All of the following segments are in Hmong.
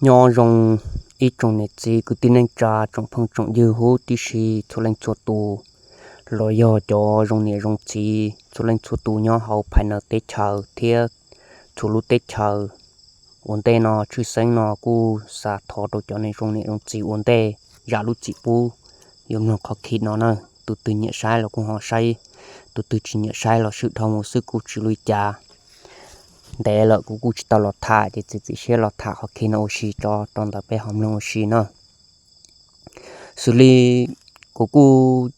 Nyob zoo ib tsoom niam txiv kwv tij neej tsa tsoom phooj tsoom ywg huv tib si txhua leej txhua tus, los yog cov zoo niam zoo txiv txhua leej txhua tus nyob hauv phais nees teb chaws thiab txhua lub teb chaws. Ua ntej no tshwj xeeb no kuj xav thov rau cov neeg zoo niam zoo txiv ua ntej zam lub txim pub yuav mloog qhov khi no na. Tus twg nyiam saib los kuj ho saib, tus twg tsis nyiam saib los swm dhau mus xwb kuj tsis ua li cas. Ntev lawm kuv kuj tsis tau los tham ces txiav txim siab los tham qhov khi no ua si tso rau ntawm peb ho mloog ua si na. Xws li kuv kuj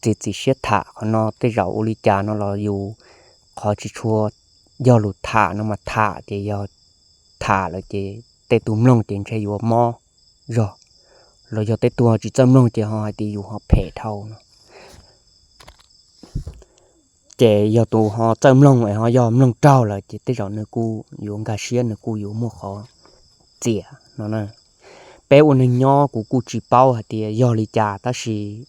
txiav txim siab tham qhov no, tej zaum ua li cas no los yus qhov tsis tshua yog lus tham no mas tham ces yog tham lawm ces tej tug mloog ces ntshe yuav mob zog, los yog tej tug tsis txawj mloog ces ho hais tias yus ho phem dhau no. Ces yog tus ho txawj mloog es ho yog mloog raug lawm ces tej zaum nws kuj yuav nkag siab, nws kuj yuav muaj qhov txiam no na. Peb ua neeg nyob kuv kuj tsis paub hais tias yog li cas tab sis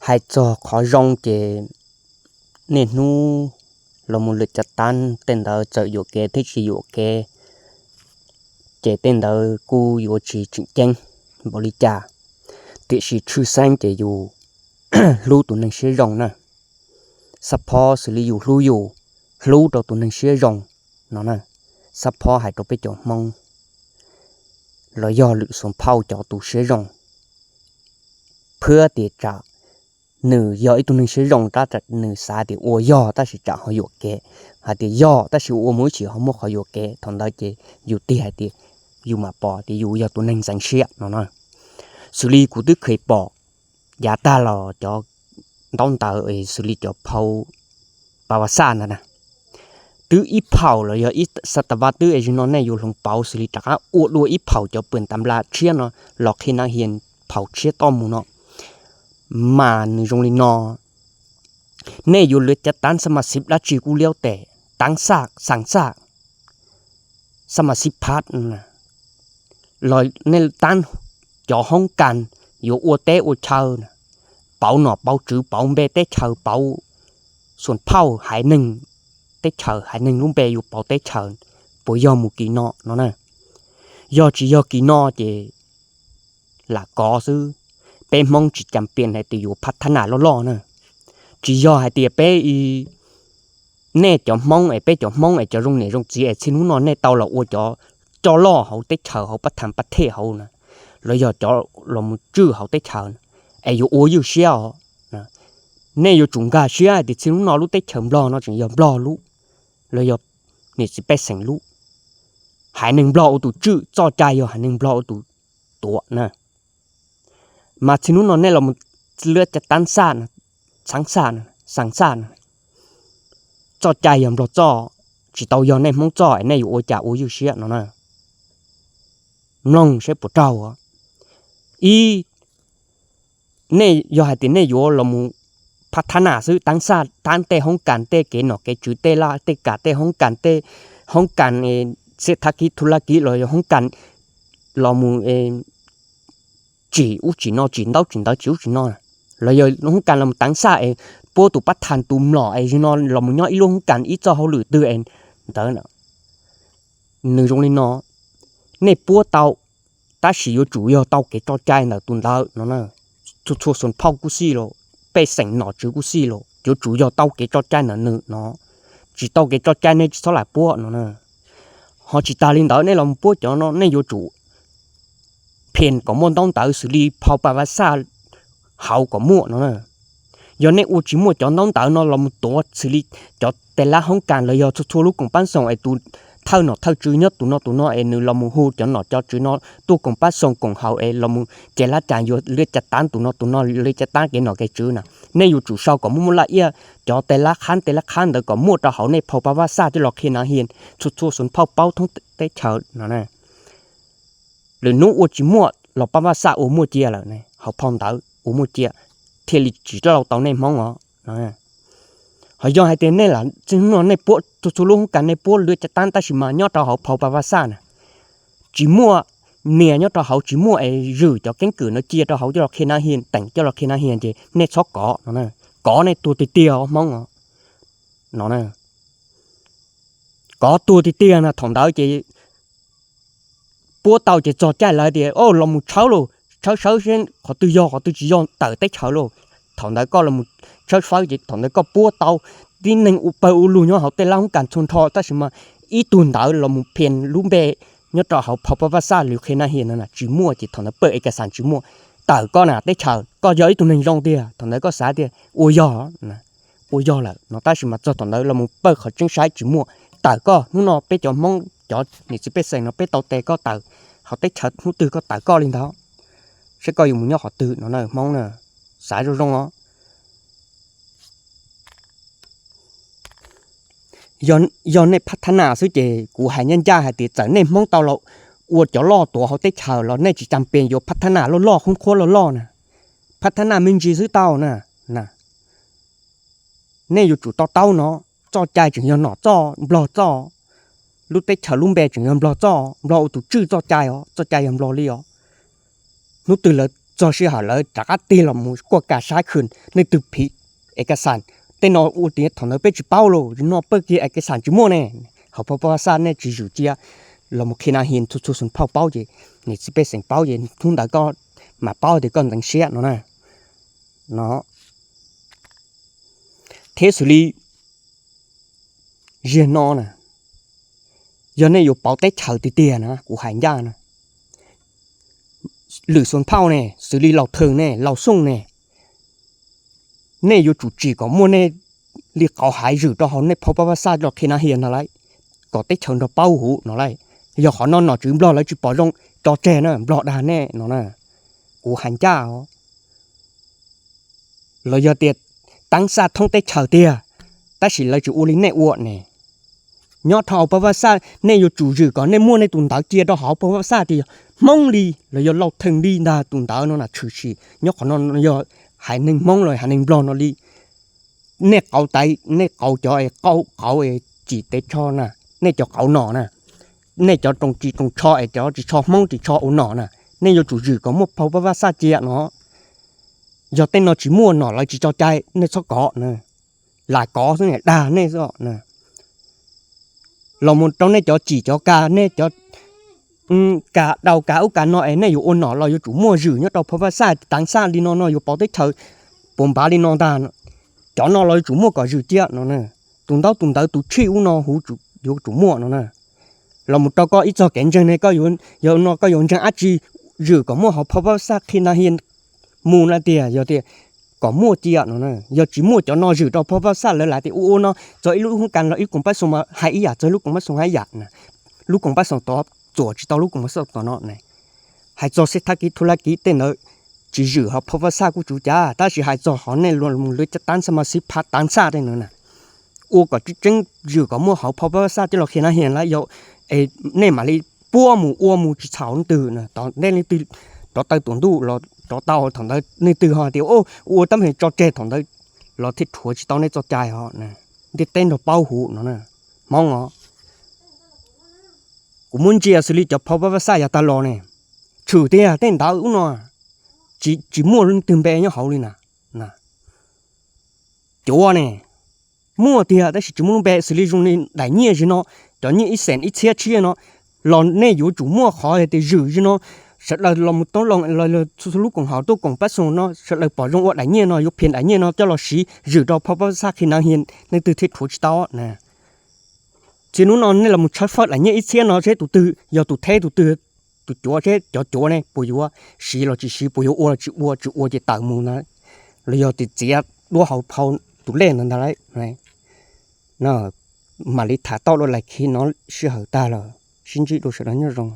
hais txog qhov zoo ces niaj hnub los mus lwm cav tab tej ntawd txawm yuam kev thiab tsis yuam kev ces tej ntawd kuj yuav tsis tseem ceeb npaum li cas. Tiam sis tshwj xeeb ces yus hlub tus neeg siab zoo na. Xab phob xws li yus hlub yus, hlub rau tus neeg siab zoo no na. Xab phob hais rau peb cov Hmoob los yog lwm xuas phauj cov tus siab zoo, phwb tias tsam nws yog ib tug neeg siab zoo tab sis nws xav tias ua yog tab sis tsam ho yuam kev, hais tias yog tab sis ua mus ib chim ho muaj qhov yuam kev, thaum ntawd ces yus tig hais tias yus mam pom tias yus yog tus neeg ntxeev siab no na. Xws li kuv twb kheev pom yav tag los cov ntaub ntawv xws li cov phau pa va xaj ntawd na, twb ib phaum los yog ib xab tas vaj twb es zim no nej yuav hloov pauv xws li rov qab ua dua ib phaum cov pwm tas npla tshiab no los qhia nav hias phaum tshiab toj mus no. Mas nws zoo li no, nej yuav lwv cav tab xa mas xib dab tsi kuj liab tes, tab xaj xas xaj, xa mas xib phab los nej tab cov hoob kas yuav ua teb ua chaw, pauv nom pauv tswv pauv npe teb chaws pauv xuas phauj haiv neeg teb chaws haiv neeg lub npe yuav pauv teb chaws, puas yog mus kis no no na? Yog tsis yog kis no ces lam kov xwb. Peb Hmoob tsis cam piam hais tias yuav phab thab nas loj loj na. Tsis yog hais tias peb, nej cov Hmoob es peb cov Hmoob es cov zoo niam zoo txiv es txhij hnub no nej tau los ua cov coj loj hauv teb chaws hauv pab tham pab thej hauv na, los yog cov los mus tswj hauv teb chaws es yuav ua ywj siab os. Nej yuav tsum nkag siab hais tias txhij hnub no lub teb chaws Nplog no tseem yog Nplog lub, los yog niam txiv pej xeem lub. Haiv neeg Nplog ua tus tswj, txoj cai yog haiv neeg Nplog ua tus tuav na. Mas txhij hnub no nej los mus lwv cav tab xaj, xas xaj, xas xaj, txoj cai yog Nplog txoj, tsis tau yog nej Hmoob txoj es nej yuav ua cas ua ywj siab no na? Mloog saib puas raug. Ib, nej yog hais tias nej yuav los mus phab thab nas xwb, tab xaj tab tej hoob kas tej kev nom kev tswv tej laj tej kam tej hoob kas tej hoob kas xia thav kiv thu laj kiv los yog hoob kas los mus tsim ub tsim no tsim ntaub tsim ntawv tsim ub tsim no, los yog hoob kas los mus tab xaj es puab tus pab tham tus mlom es zim no los mus nyob ib lub hoob kas ib txoj hauj lwm twg es ntawd, nws zoo li no, nej puab tau, tab sis yuav tsum yog tau kev tso cai ntawm tus ntawd no. Txhua txhua xuas phauj kuj xij los, pej xeem nom tswv kuj xij los, yuav tsum yog tau kev tso cai ntawm nws no. Tsis tau kev tso cai nej tsis txhob lam puab no na. Ho tsis tas li ntawd nej los puab cov no nej yuav tsum phias kom muaj ntaub ntawv xws li phau pa va xaj hauv kom muaj no na. Yog nej ua tsis muaj cov ntaub ntawv no los mus tuav xws li cov tes lab hoob kas los yog txhua txhua lub koom pab xoom es tus thawj nom thawj tswv nyob tus no tus no es nws los mus hu cov nom cov tswv no tuaj koom pab xoom koom haum es los mus ces lab cas yuav lwv cav tab tus no tus no lwv cav tab kev nom kev tswv na. Nej yuav tsum sau kom muaj muaj laj iaj cov tes lab qhab tes lab qhab ntawd kom muaj rau hauv nej phau pa va xaj coj los qhia nav hias txhua txhua xuas phauj paub thoob teb chaws no na. Lwm hnub ua tsis muaj los pa va xaj ua muaj cia lawm, hauv phau ntawv ua muaj cia, thiaj li tsis laus tau nej Hmoob os. Ho yog hais tias nej lam txij hnub no nej puab txhua txhua lub hoob kas nej puab lwv cav tab tab sis mas nyob rau hauv phau pa va xaj na, tsis muaj nias nyob rau hauv, tsis muaj es zwm cov keeb kwm no cia rau hauv coj los qhia nav hias, teem coj los qhia nav hias ces nej txhob kov no, kov nej tuag tiag tiag os Hmoob os no. kov tuag tiag tiag na. Thaum ntawd ces puab tau ces txog caij lawv tias, o, los mus tshawb lauj, tshawb sawb seb qhov twg yog qhov twg tsis yog, tawm teb chaws lauj. Thaum ntawd koj los mus tshawb sawb ces thaum ntawd koj puab tau tib neeg ua pawg ua lug nyob hauv tej lab hoob kas txhua nrho, tab sis mas ib tug ntawd los mus phias lub npe nyob rau hauv phau pab vaj xaj li qhia na hias no na tsis muaj, ces thaum ntawd pawg ev kas xas tsis muaj, tawm koj na teb chaws. Koj yog ib tug neeg zoo tiag, thaum ntawd koj xav tias ua yog, ua yog lawm no, tab sis mas txog thaum ntawd los mus pawg qhov tseeb saib tsis muaj, tawm koj. Hnub no peb cov Hmoob cov niam txiv pej xeem no peb tau tes koj tawm hauv teb chaws, hnub twg koj tawm koj li ntawd, seb koj yuav mus nyob qhov twg no na Hmoob na. Xav zoo zoo os. Yog nej phab thab nas xwb ces kuv hais ncaj ncaj hais tias txawm nej Hmoob tau los ua cov loj tuav hauv teb chaws los nej tsis tas pes yuav phab thab nas loj loj, qhoob qhuab loj loj na. Phab thab nas me ntsis xwb tau na. Nej yuav tsum to taub no, txoj cai tseem yog nom txoj nplog txoj, lub teb chaws lub npe tseem yog nplog txoj, nplog ua tus tswj txoj cai os, txoj cai yog nplog li os. Hnub twg lawv txog sij hawm lawv rov qab tig los mus kuaj kas saib khw nej twg phiv ev kas xas. Tej no ua tias thaum ntawd peb tsis paub lauj, no pawg kiag ev kas xas tsis muaj ne. Hauv phau pab vaj xaj nej tsis zwm cia los mus qhia na hias txhua txhua xeem phauj paub ces, niam txiv pej xeem paub ces hnub ntawd koj mam paub tias koj ntxeev siab no na. No thiab xws li ziag no na, yog nej yuav pauv teb chaws tiag tiag na kuv hais ncaj na, lwm xeem phauj ne, xws li Laus Theem ne, Laus Xooj ne, nej yuav tsum tsim kom muaj nej li qauv haiv zwm rau hauv nej phau pab vaj xaj los qhia na hias no lauj, kom teb chaws nrog paub huv no lauj. Yog qhov no nom tswv nplog lawv tsis pom zoo tso tseg na, nplog dag nej no na, kuv hais ncaj os. Los yog tias teeb xaj thoob teb chaws tiag, tab sis lawv tsis ua li nej ua ne. Nyob rau hauv phau pab vaj xaj nej yuav tsum zwm kom nej muaj nej tus ntawv cia rau hauv phau pab vaj xaj tias yog Hmoob li los yog Laus Theem li ntag, tus ntawv no na tshwm sim nyob qhov no yog haiv neeg Hmoob los haiv neeg nplog no li. Nej qauv taiv, nej qauv cov es qauv qauv es tsim tes tsho na, nej cov qauv nom na, nej cov roos tsis roos tsho es cov tsis tsho Hmoob tsis tsho ua nom na, nej yuav tsum zwm kom muaj phau pab vaj xaj cia no. Yog tej no tsis muaj nom lawv tsis tso cai nej txhob kov na, lam kov xwb na, dag nej xwb na. Los mus rau nej cov tsim cov kas, nej cov kas daus kas ub kas no es nej yuav ua nom los yuav tsum muaj zwm nyob rau phau pab vaj xaj, teeb xaj li no no yuav pauv teb chaws puas npav li no ntag. Cov no los yuav tsum muaj kom zwm cia no na. Tus ntaub tus ntawv tus tshij ub no huv yuav tsum muaj no na. Los mus rau koj ib txog kev ntseeg ne, koj yuav, yog no koj yuav ntseeg dab tsi, zwm kom muaj hauv phau pab vaj xaj qhia na hias mus na tiag, yog tias kom muaj cia no na. Yog tsis muaj cov no zwm rau phau pab vaj xaj lawv lam tias ua ua no, txog ib lub hoob kas los ib koom pab xoom mas hais ib yam, txog lub koom pab xoom hais ib yam na. Lub koom pab xoom tod txuam tsis tau lub koom pab xoom tod no na. Hais txog xeb thab kiv thu laj kiv tej ntawd tsis zwm hauv phau pab vaj xaj kuj tsuv cav, tab sis hais txog qhov nej luag mus lawv caj teeb xaj mas xiv phav teeb xaj tej ntawd na, ua kom tseeb tseeb zwm kom muaj hauv phau pab vaj xaj coj los qhia na hias lawm yog, es nej mam li puab mus ua mus tsis txhaum leej twg na. Tom ntej leej twg rov taw tuam ntuj los rov tau thaum ntawd leej twg ho tias ua tab meeg tso tseg thaum ntawd los thiaj rhuav tsis tau nej txoj cai ho. Ntiaj teb nrog paub huv no na, Hmoob os. Kuv muab ntsia xws li cov phau pab vaj xaj yav tag los ne, tshwm tiag tej ntawd ub no tsis muaj leej twg npe nyob hauv li na. Cuav ne, muaj tiag tab sis tsis muaj lub npe, xws li zoo li daim nyiaj zim no, cov nyiaj ib xees ib txhiab tshiab no, los nej yuav tsum muaj qhov hais tias zwm zim no, sawv daws los mus toob loo los txhua lub koom haum tuaj koom pab xoom no sawv daws pom zoo ua daim nyiaj no yuav phias daim nyiaj no coj los siv zwm rau phau pab vaj xaj qhia na hias leej twg thiaj rhuav tsis tau na. Txij hnub no nej los mus tshawb fawb daim nyiaj ib txhiab no seb tus twg yog tus theb tus twg, tus cuav seb cov cuav ne puas yuav siv los tsis siv, puas yuav ua los tsis ua, tsis ua ces tawm mus na, los yog tias txiav duab hauv phau tus lej ntawd ntag lauj. Mam li tham tau dua lais khi no, sij hawm tag lawm, sib ntsib dua sawv daws nyob zoo.